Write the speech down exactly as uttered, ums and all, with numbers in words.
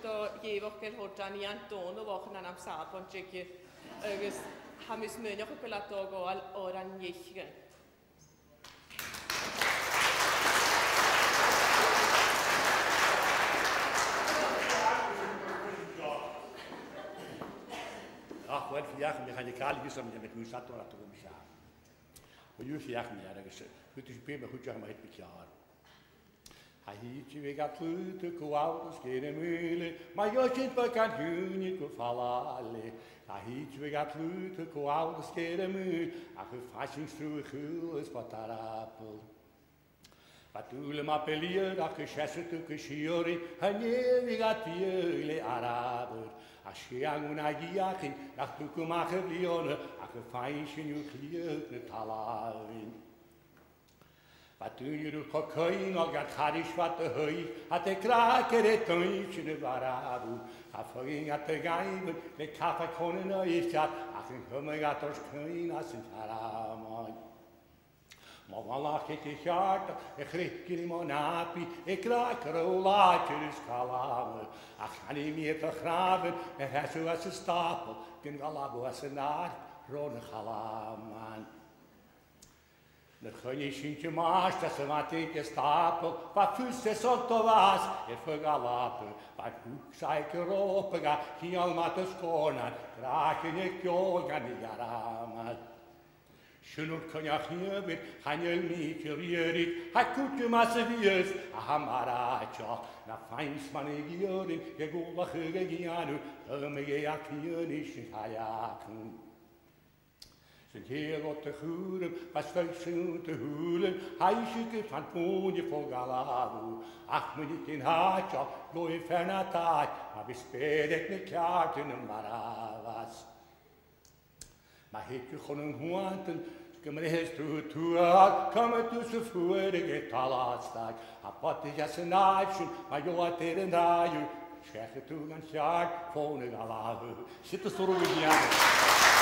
do dh'èigheachd air thoirt dhan Iain Dòmhnallach an t-ainm Sàbaind aige, agus tha mise a' smaoineachadh gu bheil e a' dol a ghabhail òran nì-fheuchainn. Ach, uill, feuch, mi chan eil càil a dh'fhios agam, mi a' cur sat ora tuaim sean. Uill, feuch mi air agus, eh, chuidichibh mi, chuidichibh mi, tha mi ceàrr. Tha thìde bheag a' dlùthadh gu àrd is gu maoil, ma gheibh sinn beagan ùine gu falbh leatha. Tha thìde bheag a' dlùthadh gu àrd is gu maoil, ach a' faighinn sruth a chùl is fad earball. Bha dùil ma bheil iad ach a' seasamh gu sìorraidh, chan eil iad a' dèanamh le àireamh, ach 's e an aon fheuchainn nach tug a-mach a' bhliadhna, ach a' faighinn sìneadh chliathadh na talmhainn. Bha daoine ro coibhneil gad charaid fad a h-oidhche, a' dèanamh gràdh air an taigh-sìne a bha ri fhaighinn, a' dèanamh gàimhean le cabhag chun an oidhche, ach an cumadh iad ort cuimhne às an t-searmon. Mo mhallachd aig a' cheàrdan, a' chrìochnachadh mo nàbaidh, a' gràdh gu robh làidir is calma, ach chan fheum iad a chnàmhan a sheasamh às an stàball, gun gabhail às an àirc ron a' chalman. Nuair a choinnich sinn Dimàirt às a' mhadainn gu stàball, bha fios airson do bhàs air feadh Alba, bha an ruc-sa aig an ròpa, ga cheangal ma do sgòrnan, gràdh a' cheòl gan a' ghearmail. Sin ur coinneach, a Dhia, chan eil mi a' riaraigeadh, tha cuideam às a' bhiast, ach tha mi ag ràdh, na faighinn 's ma nì iarraidh, gu gluasad a dhèanamh, tha mi ag iarraidh a dhèanamh sin tha leacum. 'S an tè a ghabh do chùram, bha sgaoil sìon do shùilean, tha i sìos gu fan fhòine fo ghalabhadh, ach muinntir an àite, gu fear na tàit, ma bhios beagan aig na ceàrdan a' marbhadh. Ma thèid thu chun an cuantan, 's gum brèitheas tu tuath, cumaidh tusa fuar aig an talamh stad, a' bhàtaichean san àite sin, ma gheibh iad air an talamh, seachaidh tu gan cheart fo na ghalabhaidh. Siud an t-suidheachadh a dhèanamh.